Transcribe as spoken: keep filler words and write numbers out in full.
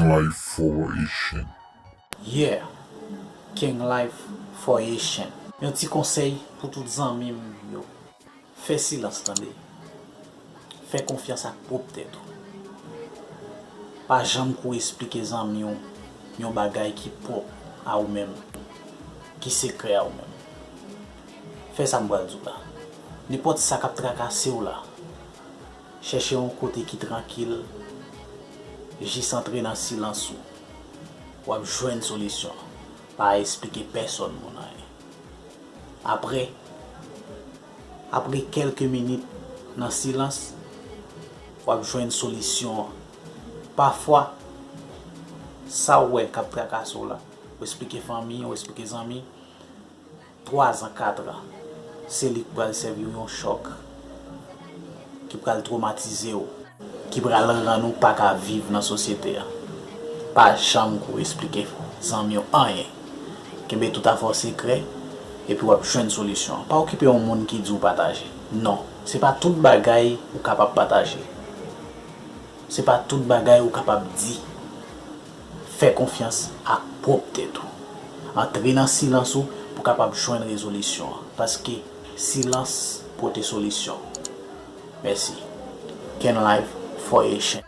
Life for Haitian. Yeah, King Life for Haitian. Yon ti konsèy pou tout zanmi m yo. Fè silans tande. Fè konfyans ak pwòp tèt ou. Pa janm kouri esplike zanmi w yon bagay ki pwòp a ou menm, ki sekrè a ou menm. Fè sa m pral di w la. Nenpòt sa k ap trakase w la, chèche yon kote ki trankil, jis antre nan silans ou. W ap jwenn solisyon. Pa esplike pèsonn moun anyen. Apre, apre kèlke minit nan silans, w ap jwenn solisyon an. Pafwa, sa w wè k ap trakase w la, w esplike fanmi, w esplike zanmi, twa zan, kat an, se li k pral sèvi w yon chòk ki pral twomatize w, ki pral rann ou pa ka viv nan sosyete a. Pa janm kouri esplike zanmi w anyen. Kenbe tout afè w sekrè, epi w ap jwenn solisyon an. Pa okipe yon moun ki di w pataje. Non, se pa tout bagay ou kapab pataje. Se pa tout bagay ou kapab di. Fè konfyans ak pwòp tèt ou. Antre nan silans ou pou kapab jwenn rezolisyon an. Paske silans pote solisyon. Mèsi. Ken Life for Haitian.